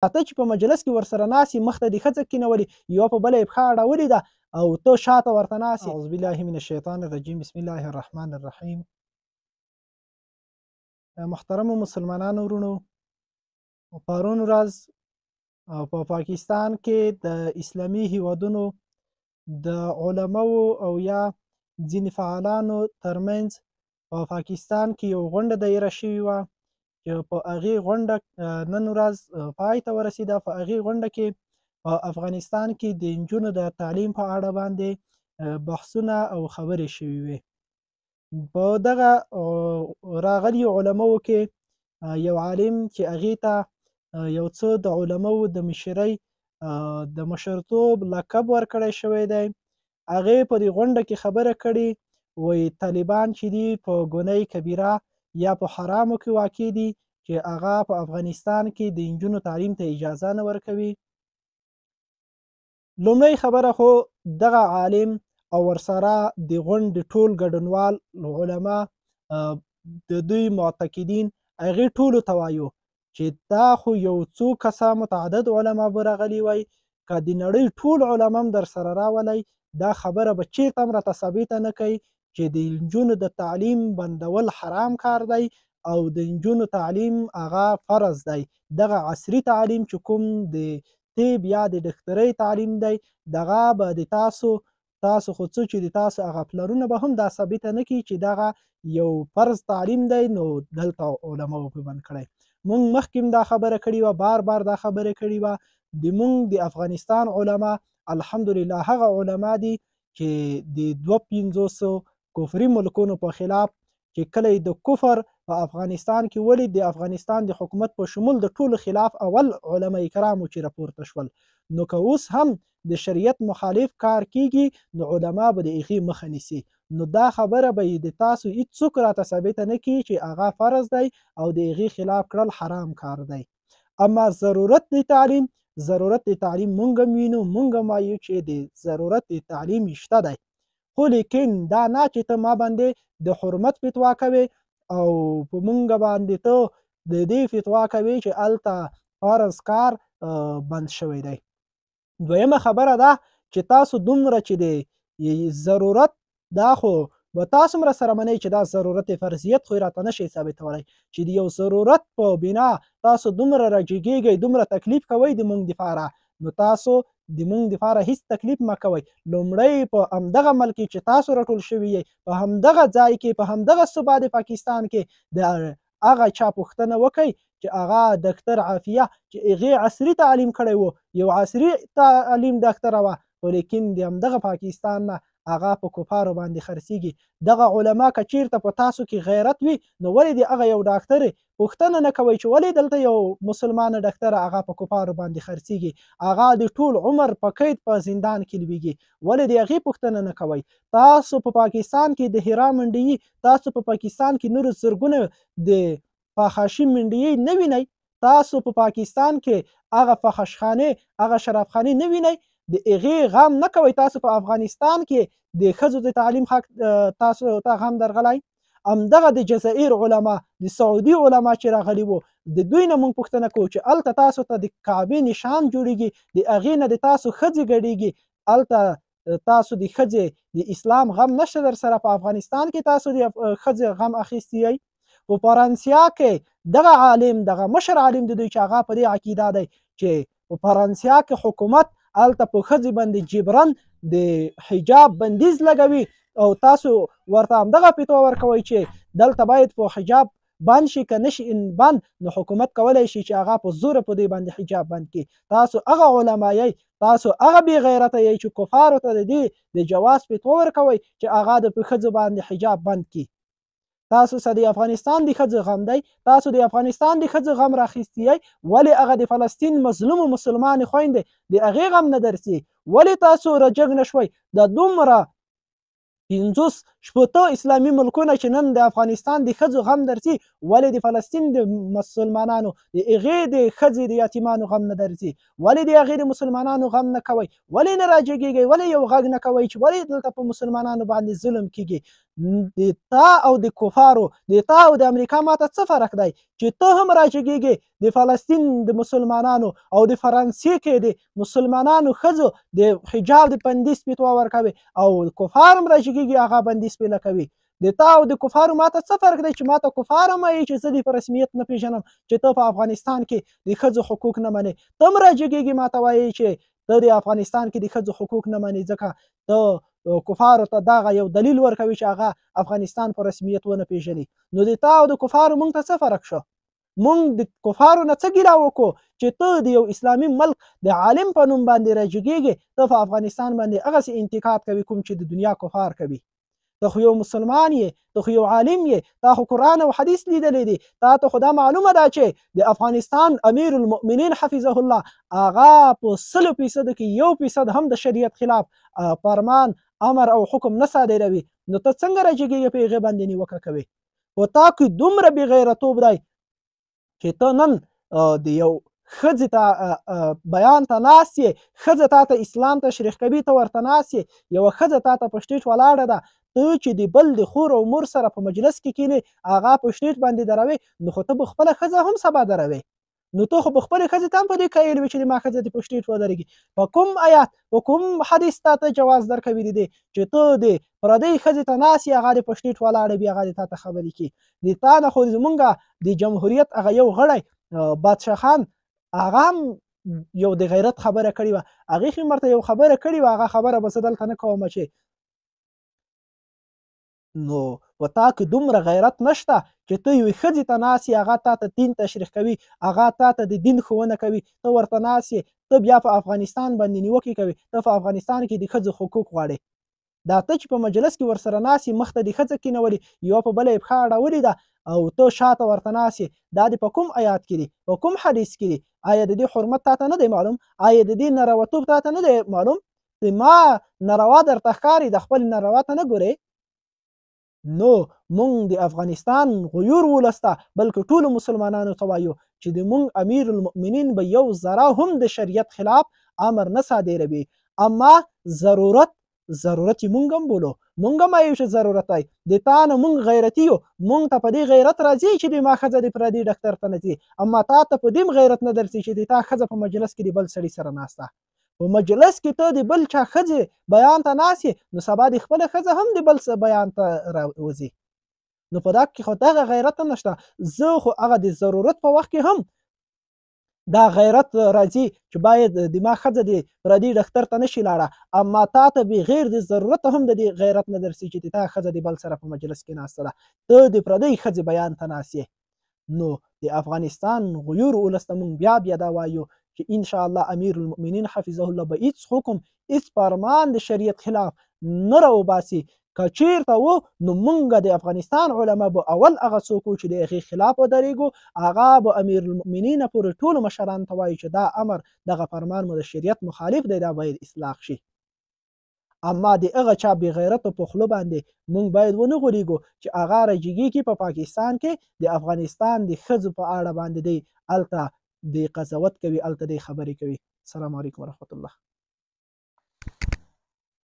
ته چې په مجلس کې ورسره ناست یې، مخته دې ښځه کښېنولې، یوه په بله یې پښه اړولې ده او ته شاته ورته ناست یې. اعوذ بالله من الشیطان الرجیم، بسم الله الرحمن الرحیم. محترمو مسلمانانو وروڼو، پرون ورځ په پاکستان کې د اسلامي هیوادونو د علماو او یا ځینې فعالانو ترمنځ په پاکستان کې یو غونډه دایره شوې وه چې په هغې غونډه نن ورځ پای ته ورسېده. په هغې غونډه کې په افغانستان کې د نجونو د تعلیم په اړه باندې بحثونه او خبرې شوې وې. په دغه راغلیو علماو کې یو عالم چې هغې ته یو څه د علماو د مشرۍ د مشرتوب لقب ورکړی شوی دی، هغې په دې غونډه کې خبره کړې، وایي طالبان چې دي په ګناه کبیره یا په حرامو کې واقع دي چې هغه په افغانستان کې د نجونو تعلیم ته اجازه نه ورکوي. لومړۍ خبره خو دغه عالم او ورسره د غونډې ټول ګډونوال علما د دوی معتقدین هغې ټولو ته وایو چې دا خو یو څو کسه متعدد علما به راغلي وای، که د نړۍ ټول علما هم در سره راولی دا خبره به چیرته هم راته ثابته نه کوي چې د نجونو د تعلیم بندول حرام کار دی او د نجونو تعلیم هغه فرض دی. دغه عصري تعلیم چې کوم د طب یا د ډاکترۍ تعلیم دی، دغه به د تاسو خو څه چې د تاسو هغه پلرونه به هم دا ثابته نه کړي چې دغه یو فرض تعلیم دی، نو دلته علماو په بند کړی. مونږ مخکې هم دا خبره کړې وه، بار بار دا خبره کړې وه، د مونږ د افغانستان علما الحمدلله هغه علما دي چې د 52 کفري ملکونو په خلاف چې کله د کفر په افغانستان کې ولید، د افغانستان د حکومت په شمول د ټولو خلاف اول علما کرامو چې راپورته شول. نو که اوس هم د شریعت مخالف کار کیږي نو علما به د هغې مخه نیسي. نو دا خبره به یې د تاسو هیڅوک راته ثابته نه کړي چې هغه فرض دی او د هغې خلاف کړل حرام کار دی. اما ضرورت د تعلیم، ضرورت د تعلیم مونږ هم وینو، مونږ هم وایو چې د ضرورت د تعلیم شته دی، خو لیکن دا نه چې ته ما باندې د حرمت فتوا کوې او په مونږ باندې ته د دې فتوا کوې چې هلته فرض کار بند شوی دی. دویمه خبره ده چې تاسو دومره چې د ضرورت دا خو به تاسو هم راسره منئ چې دا ضرورت فرضیت خو یې راته نه شئ ثابتولی چې د یو ضرورت په بنا تاسو دومره راجګېږئ، دومره تکلیف کوئ د مونږ دپاره، نو تاسو د مونږ دپاره هیڅ تکلیف مه کوئ. لومړی په همدغه ملک کې چې تاسو راټول شوي یئ، په همدغه ځای کې، په همدغه صوبه د پاکستان کې د هغه چا پوښتنه وکئ چې هغه دکتر عافیه چې هغې عصري تعلیم کړی و، یو عصري تعلیم دکتره وه، خو لیکن د همدغه پاکستان نه هغه په کفارو باندې خرڅېږي. دغه علما که چیرته په تاسو کې غیرت وي نو ولې د هغه یو ډاکتر پوښتنه نه کوئ چې ولې دلته یو مسلمانه ډاکتره هغه په کفارو باندې خرڅېږي، هغه د ټول عمر په قید په زندان کې لویږي، ولې د هغې پوښتنه نه کوئ؟ تاسو په پاکستان کې د هیرا منډیي، تاسو په پاکستان کې نورو زرګونه د فحاشي منډیي نه وینئ، تاسو په پاکستان کې هغه فحشخانې، هغه شرابخانې نه وینئ، د هغې غم نه کوئ. تاسو په افغانستان کې د ښځو د تعلیم حق تاسو ته غم درغلی. همدغه د جزائر علما، د سعودي علما چې راغلي وو، د دوی نه موږ پوښتنه کوو چې هلته تاسو ته د کعبې نشان جوړیږي، د هغې نه د تاسو ښځې ګډیږي، هلته تاسو د ښځې د اسلام غم نشته در سره، په افغانستان کې تاسو د ښځې غم اخیستی یئ. په فرانسیا کې دغه عالم، دغه مشر عالم د دوی چې هغه په دې عقیده دی چې په فرانسیا کې حکومت هلته په ښځې باندې جبرا د حجاب بندیز لګوي او تاسو ورته همدغه فتوا ورکوئ چې دلته باید په حجاب بند شي، که نه شي بند نو حکومت کولی شي چې هغه په زوره په دوی باندې حجاب بند کړي. تاسو هغه علما یئ، تاسو هغه بې غیرته یئ چې کفارو ته د دې د جواز فتوا ورکوئ چې هغه د په ښځو باندې حجاب بند کړي. تاسو څه د افغانستان د ښځو غم دی، تاسو د افغانستان د ښځو غم راخیستی یئ، ولې هغه د فلسطین مظلومو مسلمانې خویندې د هغې غم نه درځي؟ ولې تاسو رجګ نه شوئ؟ دا دومره 65 اسلامي ملکونه چې نن د افغانستان د ښځو غم درځي، ولې د فلسطین د مسلمانانو د هغې د ښځې د یتیمانو غم نه درځي؟ ولې د هغې د مسلمانانو غم نه کوئ؟ ولې نه راجګېږئ؟ ولې یو غږ نه کوئ چې ولې دلته په مسلمانانو باندې ظلم کیږي؟ د تا او د کفارو، د تا او د امریکا ماته څه فرق دی چې ته هم راجګېږې د فلسطین د مسلمانانو او د فرانسې کې د مسلمانانو ښځو د حجاب د بندیز فتوا ورکوي او کفار هم راجګېږي هغه بندیز پرې لګوي. د تا او د کفارو ماته څه فرق دی چې ماته کفار هم وایي چې زه دې په رسمیت نه پېژنم، چې ته په افغانستان کې د ښځو حقوق نه منې. ته هم راجګېږې ماته وایي چې ته د افغانستان کې د ښځو حقوق نه منې، ځکه ته کفارو ته دغه یو دلیل ورکوي چې هغه افغانستان په رسمیت ونه پېژني. نو د تا او د کفارو مونږ ته څه فرق شو؟ مونږ د کفارو نه څه ګیله وکړو چې ته د یو اسلامي ملک د عالم په نوم باندې راجګېږې، ته په افغانستان باندې هغسې انتقاد کوي کوم چې د دنیا کفار کوي. ته خو یو مسلمان یې، ته خو یو عالم یې، تا خو قرآن او حدیث لیدلی دی، تا ته خو دا معلومه ده چې د افغانستان امیر المؤمنین حفظه الله هغه په 100% کې 1% هم د شریعت خلاف فرمان، امر او حکم نه صادروي. نو ته څنګه راجګېږې په هغې باندې نیوکه کوې؟ په تا کې دومره بېغیرتوب دی چې ته نن د یو ښځې ته بیان ته ناست یې، ښځه تا ته اسلام تشریح کوي، ته ورته ناست یې، یوه ښځه تا ته په سټیج ولاړه ده، ته چې د بل د خور او مور سره په مجلس کې کینې هغه په سټیج باندې دروې، نو خو ته به خپله ښځه هم سبا دروې. نو ته خو به خپلې ښځې ته هم په دې قایل وې چې د ما ښځه دې په سټیج ودرېږي. په کوم آیات، په کوم حدیث تا ته جواز درکوي د دې چې ته د پردۍ ښځې ته ناست یې، هغه دې په سټیج ولاړه وي، هغه دې تا ته خبرې کړي؟ د تا نه خو زمونږ د جمهوریت هغه یو غړی بادشاه خان هغه هم یو د غیرت خبره کړې وه، هغې خو ورته یو خبره کړې وه، هغه خبره به زه دلته نه کوم چې نو په تا کې دومره غیرت نشته چې ته یوې ښځې ته ناست یې، هغه تا ته دین تشریح کوي، هغه تا ته د دین ښوونه کوي، ته ورته ناست یې، ته بیا په افغانستان باندې نیوکې کوې، ته په افغانستان کې د ښځو حقوق غواړې. دا ته چې په مجلس کې ورسره ناست یې، مخته د ښځه کینولې، یوه په بله یې پښه اړولې ده او ته شاته ورته ناست یې، دا دې په کوم آیات کې دي، په کوم حدیث کې دي؟ آیا د دې حرمت تا ته نه دی معلوم؟ آیا د دې نارواتوب تا ته نه دی معلوم؟ د ما ناروا درته ښکاري، د خپل ناروا ته نه ګورې؟ نو مونږ د افغانستان غیور ولس ته بلکې ټولو مسلمانانو ته وایو چې د مونږ امیر المؤمنین به یو ذره هم د شریعت خلاف امر نه صادروي، اما ضرورت یې مونږ هم بولو، مونږ هم وایو چې ضرورت دی. د تا نه مونږ غیرتي یو، مونږ ته په دې غیرت راځي چې د ما ښځه د پردي ډاکتر ته نه ځي، اما تا ته په دې هم غیرت نه درځي چې د تا ښځه په مجلس کې د بل سړي سره ناسته. په مجلس کې ته د بل چا ښځې بیان ته ناست یې، نو سبا د خپله ښځه هم د بل بیان ته راوځي. نو په دا کې خو دغه غیرت هم نشته. زه خو هغه د ضرورت په وخت کې هم دا غیرت راځي چې باید د ما ښځه د پردي ډاکتر ته نشي لاړه، اما تا ته بغیر د ضرورت هم د دې غیرت نه درسي چې تا ښځه د بل سره په مجلس کې ناسته ده، ته د پردۍ ښځې بیان ته ناست یې. نو د افغانستان غیور ولس ته مونږ بیا بیا دا وایو چې انشاءالله امیر المؤمنین حفظه الله به هیڅ حکم، هیڅ فرمان د شریعت خلاف نه راوباسي. که چیرته و نو مونږ د افغانستان علما به اول هغه څوک وو چې د هغې خلاف ودرېږو، هغه به امیر المؤمنین پورې ټولو مشرانو ته وایو چې دا امر، دغه فرمان مو د شریعت مخالف دی، دا باید اصلاح شي. اما د هغه چا بې غیرتو په خوله باندې مونږ باید ونه غولیږو چې هغه راجګېږي په پاکستان کې د افغانستان د ښځو په اړه باندې دی هلته د قضاوت کوي، هلته دی خبرې کوي. السلام علیکم ورحمت الله.